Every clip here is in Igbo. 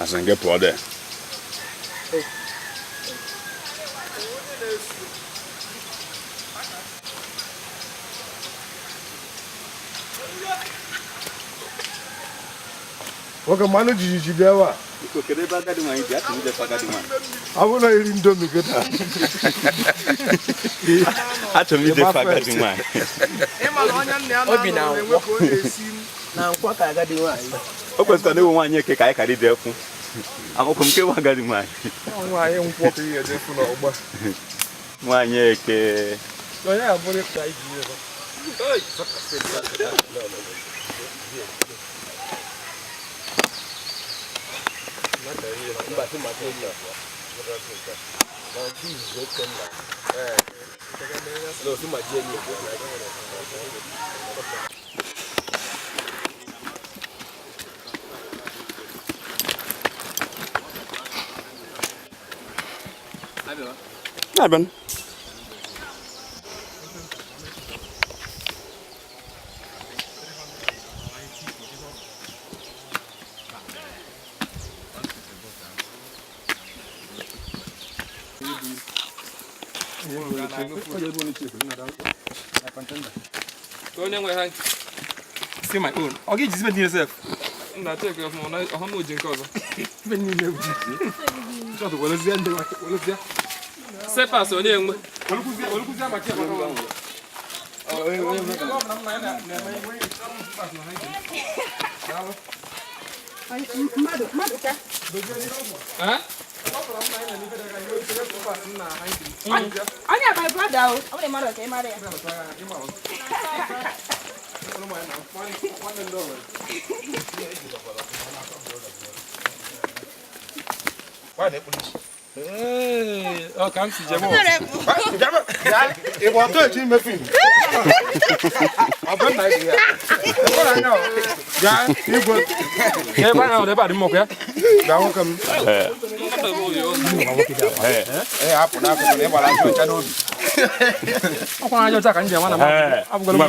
Asị gị pụọ de. Nwoke mmanụ jijiji bịa ebe a. Biko, kedu ebe agadi nwaanyị bi? Achọrọ m ijefe agadi nwaanyị. Ọ bụrụ na iri Indomie kịta. Achọrọ m ijefe agadi nwaanyị. Obi na nkwọ na nkwọ ka agadi nwaanyị. O kwesịrị na ewu nwaanyị eke ka anyị kara ide fụ. Amakwa m nke bụ agadi nwaanyị. Nwaanyị nkwọ ka ihe ejefu n'ọgba. Nwaanyị eke. Onye abụrụ ka iji ebe. Na-abịa. Onye nwe ha. See my own. Ọ ga-ejizi ife niile sef. Nna cheke ọfụma na ọha m oji nke ọzọ. Ife niile bụ. Chọtụ werezie ndị werezie. Sepas onye nwe. Werekwuzie werekwuzie maka ya maka ọnwụ. Mmadụ mmadụ ka Eh? onye my brother o, ọ bụrụ mmadụ ka ị mara ya. Ọ ka m si jem. Ị bụ ọtọ eji ime fim? Ọ bụ nna gị ya. Bịa igwe. Ebe ahụ ebe a dị mma ọkụ ya. Bịa nwoke m. Mmadụ bụ oyi ọzọ. Ee, hapụ n'akụkụ na ịgbara aja ọcha n'obi. Ọkwa aja ọcha ka m ji enwe na m. Abụgoro m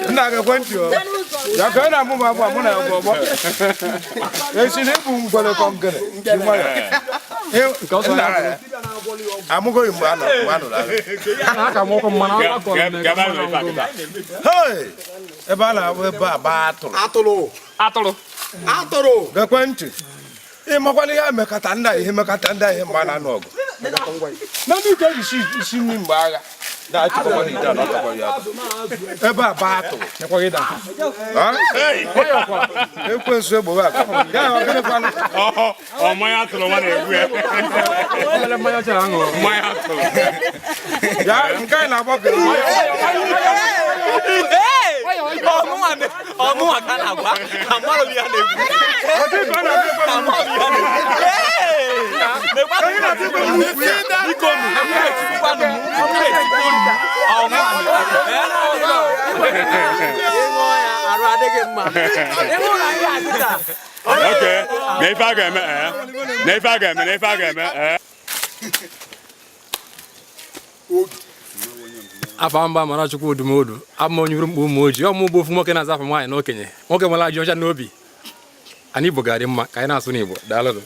Nna gị ekwentị o. Ya ka ị na-amụ m amụ mụ na ya bụ ọgbọ. Esi na ịbụ ngwere kọ ngere. Ji nwayọ. Nna ya. Amụgoghị mgbe a nọ mgbe a nụrụ agha. Na aka m ọkụ mmanụ akọrọ m ebe mmanụ agwụgo m. Hey! Ebe a na-abụ ebe a gbaa atụrụ. Atụrụ. Atụrụ. Atụrụ. Gekwe ntị. Ị makwana ihe mekata ndị a ihe mekata ndị a ihe mgbe a na-anụ ọgụ. Na ndị ike ji isi nri mgbe agha. Na-achịkọkwa n'ite a na ọtọkwa ya atụ. Ebe a gbaa atụrụ. Nyekwa gị da. Ekwensu egbowe akụ. Ya ọ gịnị kwanụ? Ọ mmanya atụrụ nwa na-egbu ya. Obere mmanya ọcha aṅụ. Mmanya atụrụ. Ya nke anyị na-agba ka Ọmụnwa ka a na-agwa amarọ m ya na-ekwu. Amarọ m ya na-ekwu. Biko nụ, etikwanụ m, etikwanụ m. Ọmụnwa. Ịṅụọ ya, arụ adịghị mma. Ịṅụ na ihe adịta. Okay. Na ife a ga-eme ee. Na ife a ga-eme na ife a ga-eme ee. Afa mba mara Chukwu Odumodu, abụ m onye uru mkpu ụmụ ojii, ọmụ bụ ofu nwoke na-aza afọ nwaanyị na okenye. Nwoke nwere ajọ ọcha n'obi. Anyị Igbo ga-adị mma ka anyị na-asụ n'Igbo. Daalụ.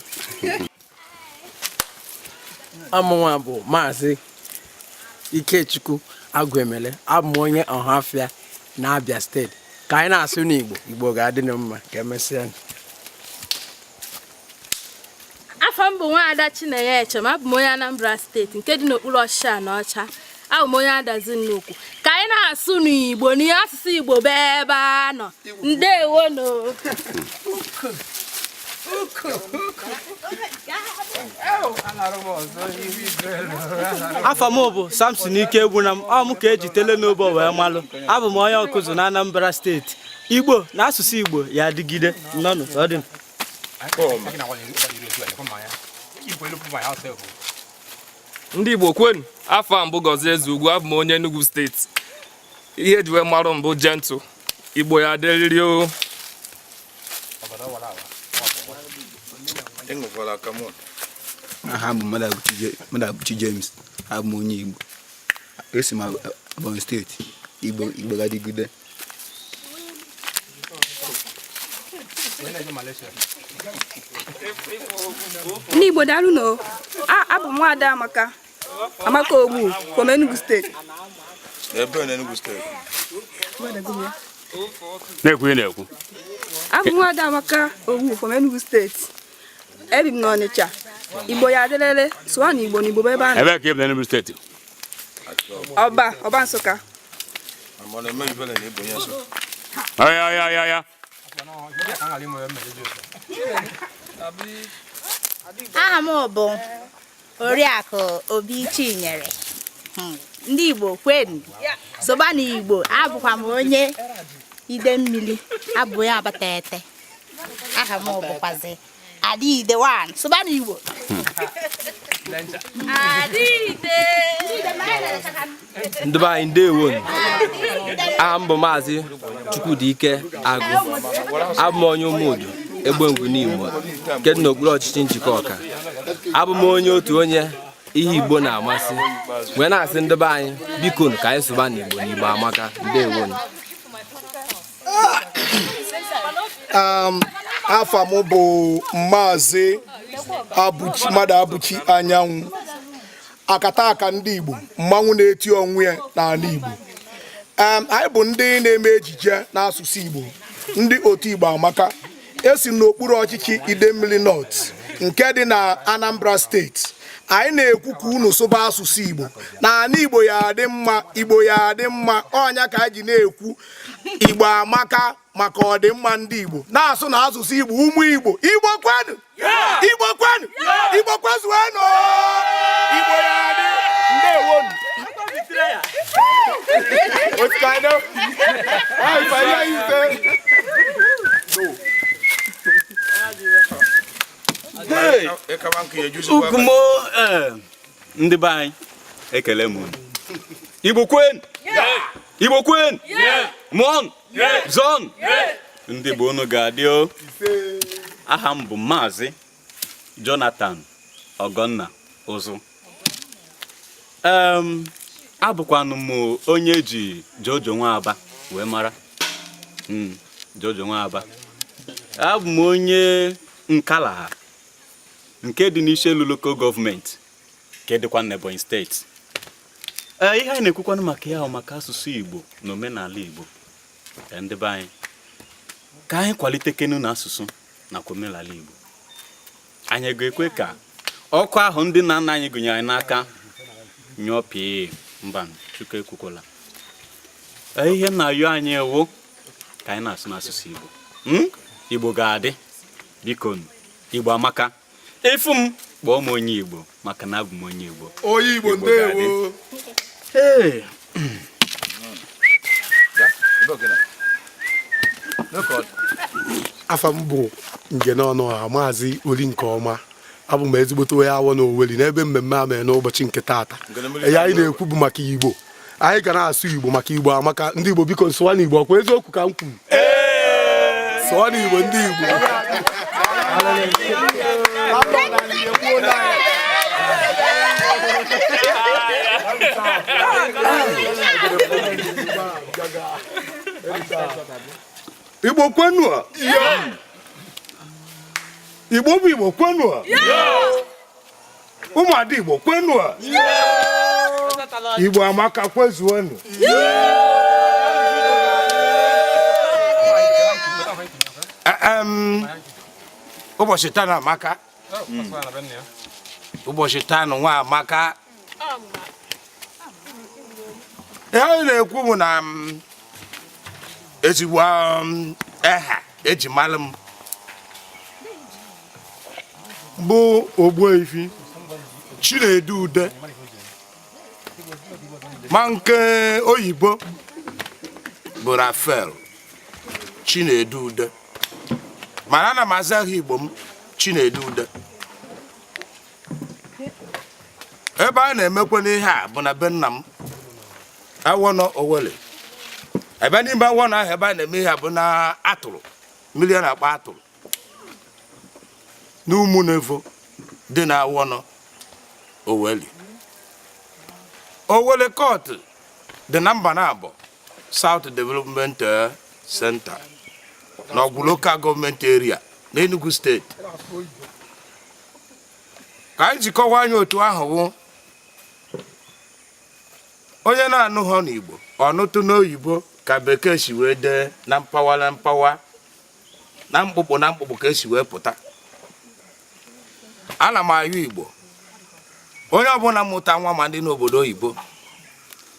Amụnwa bụ Maazị Ikechukwu Agụemele, abụ m onye Ọhafịa na Abia steeti. Ka anyị na-asụ n'Igbo, Igbo ga-adị mma. Ka emesịa. Afọ m bụ nwaada Chinenye Echem, abụ m onye Anambra steeti nke dị n'okpuru ọchịchị Anaọcha. Abụ m onye Adazi Nnukwu. Ka anyị na-asụ n'Igbo n'ihe asụsụ Igbo bụ ebe a nọ. Ndewonu. Afọ m bụ Samson Ike Egbuna m, ọ m ka eji tele n'obo wee malụ. Abụ m onye ọkụzụ na Anambra steeti. Igbo na asụsụ Igbo ya adịgide. Nnọnụ ọ dị m. Ndị Igbo kwenu, afọ a mbụ Gọzie Eze Ugwu, abụ m onye Enugu steeti. Ihe eji wee marụ mbụ gentle. Igbo ya adịrịrị o. Ịṅụkwara akamụ. Aha m bụ Mmadụabụchi James. Abụ m onye Igbo. Esi m Ebonyi Steeti. Igbo, Igbo ga-adịgide. Ndị Igbo, daalụ nụ. Abụ m nwaada Amaka, Amaka Ogbu from Enugu Steeti. Ebe na Enugu Steeti? Na-ekwu ihe na-ekwu. Abụ m nwaada Amaka Ogbu from Enugu Steeti. Ebi m n'Ọnịcha. Igbo ya adịlele. Sụọ na Igbo, na Igbo bụ ebe a nọ. Ebe ka ị bụ na Enugu Steeti? Ọba, Ọba Nsụka. Ma ọ na-eme ibele na ịbụ onye nsọ. Ọya, ọya, ọya, ọya. Aha m bụ Oriakụ Obi Chinyere. Ndị Igbo kwenu, soba na Igbo. Abụkwa m onye Idemmili, abụ onye Abatete. Aha m bụkwazi Adịide one. Soba na Igbo. Adịide. Ndị be anyị, ndewo. Aha m bụ Maazị Chukwudike Agụ. Abụ m onye Ụmụudu Egbengwu n'Igbo nke dị n'okpuru ọchịchị Njikọ Ọka. Abụ m onye otu onye ihe Igbo na-amasị, wee na-asị ndị be anyị, biko, ka anyị sụba n'Igbo, n'Igbo amaka. Ndewo. Afa m bụ Maazị Abuchi, mmadụ Abuchi Anyanwụ, akata aka ndị Igbo, mmanwụ na-eti onwe ya n'ala Igbo. Anyị bụ ndị na-eme ejije n'asụsụ Igbo, ndị otu Igbo Amaka. Esi m n'okpuru ọchịchị Idemmili North nke dị na Anambra Steeti. Anyị na-ekwu ka unu sụba asụsụ Igbo n'ala Igbo, ya adị mma. Igbo ya adị mma. Ọnya ka anyị ji na-ekwu Igbo Amaka maka ọdịmma ndị Igbo, na-asụ na asụsụ Igbo. Ụmụ Igbo, Igbo kwenu! Igbo kwenu! Igbo kwezuenụ! Igbo ya adị. Ndewonu. What kind of? Hey, if I hear you say. Hey! Ukumo ndị be anyị, ekele m unu. Igbo kwen! Igbo kwen! Mụọn! Zọn! Ndị Igbo, unu ga-adị o. Aha m bụ Maazị Jonathan Ọgọnna Ụzụ. Abụkwanụ m onye eji Jojo Nwaba wee mara. Jojo Nwaba. Abụ m onye Nkala nke dị n'Ishielu Local Government nke dịkwa n'Ebonyi Steeti. Ee, ihe anyị na-ekwukwanụ maka ya bụ maka asụsụ Igbo na omenala Igbo. Ee, ndị be anyị, ka anyị kwalite kenu na asụsụ nakwa omenala Igbo. Anyị ga-ekwe ka ọkụ ahụ ndị nna nna anyị gụnyere anyị n'aka nyụọ pịị? Mba, Chukwu ekwukwala. Ee, ihe na-ayọ anyị ewu ka anyị na-asụ n'asụsụ Igbo. Igbo ga-adị. Biko, Igbo amaka. Ịfụ m, kpọọ m onye Igbo, maka na abụ m onye Igbo. Onye Igbo, Igbo ga-adị. Ndewo. Ee. Ebe ogene. Look. Afa m bụ Ngene Ọnụọha, Maazị Oli nke ọma. Abụ m ezigbote onye awọ na Oweli n'ebe mmemme a mere n'ụbọchị nke taata. Ihe anyị na-ekwu bụ maka Igbo. Anyị ga na-asụ Igbo maka Igbo amaka. Ndị Igbo, biko, sụọ n'Igbo. Ọkwa eziokwu ka m kwuru? Sụọ n'Igbo, ndị Igbo. Igbo kwenu a! Igbo bụ Igbo kwenu a! Ụmụada Igbo kwenu a! Igbo amaka, kwezuonu! Ụbọchị taa na amaka. Ụbọchị taa na nwa amaka. Ihe anyị na-ekwu bụ na ezigbo eha eji malụ m Bụ Ogbuefi Chinedu Ude, ma nke oyibo bụ Rafael Chinedu Ude, mana ana m aza aha Igbo m Chinedu Ude. Ebe a na-emekwa n'ihe a bụ na be nna m, Awọnọ Owele. Ebe n'ime Awọnọ ahụ, ebe a na-eme ihe a bụ na atụrụ mmiri a na-akpọ atụrụ. N'Ụmụnevo dị na Awọnọ Oweli. Owele Court dị na Mbanabọ South Development Center n'Ọgwụ Local Government Area n'Enugu Steeti. Ka anyị jikọwa anya otu ahụ wụ onye na-anụghọ n'Igbo ọnụtụ n'oyibo, ka bekee si wee dee na mpawa na mpawa, na mkpụkpụ na mkpụkpụ, ka esi wee pụta. Ana m ayọ Igbo, onye ọbụla mụta nwa ma ndị n'obodo oyibo,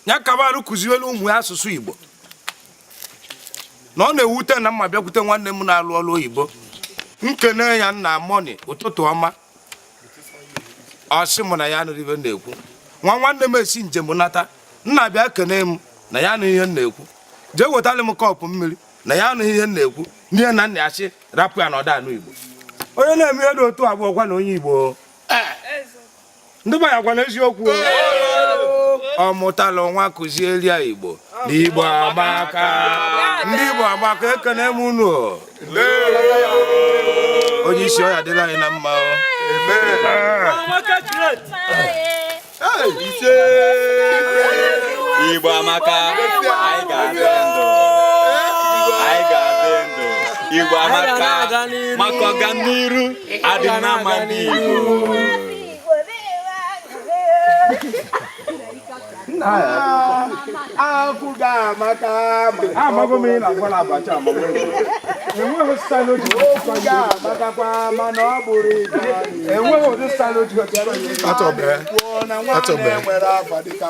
ya kabarụ kụzielu ụmụ ya asụsụ Igbo, na ọ na-ewute na mma bịakwute nwanne m na-alụ ọrụ oyibo, nkene ya, nna mọni, ụtụtụ ọma, ọ sị m na ya anụrụ ibe m na-ekwu. Nwa nwanne m esi njem nata, nna bịa kene m, na ya anụghị ihe m na-ekwu. Jee wetara m kọpụ mmiri, na ya anụghị ihe m na-ekwu. N'ihe na nna ya sị rapụ ya na ọda anụ Igbo. Onye na-eme ihe dị otu abụọ gwa na onye Igbo ndị be ya gwa na eziokwu ọ mụtala nwa, kụzieri ya Igbo, na Igbo amaka, ndị Igbo amaka. Ekene m unu. Onye isi, ọya adịla anyị na mma o. Amaka great. Igbo amaka, anyị ga-adị ndụ, anyị ga-adị ndụ. Igbo amaka, maka ọganiru adị na mma ndị Igbo. Akwụ ga-amaka. Amago m ị na-agwa na abacha amago. Enweghị style o ji okwu ga-amatakwa, mana ọ bụrụ ibe enweghị ụdị style o ji Atọbe. na nwanne Atọbe. nwere afa dịka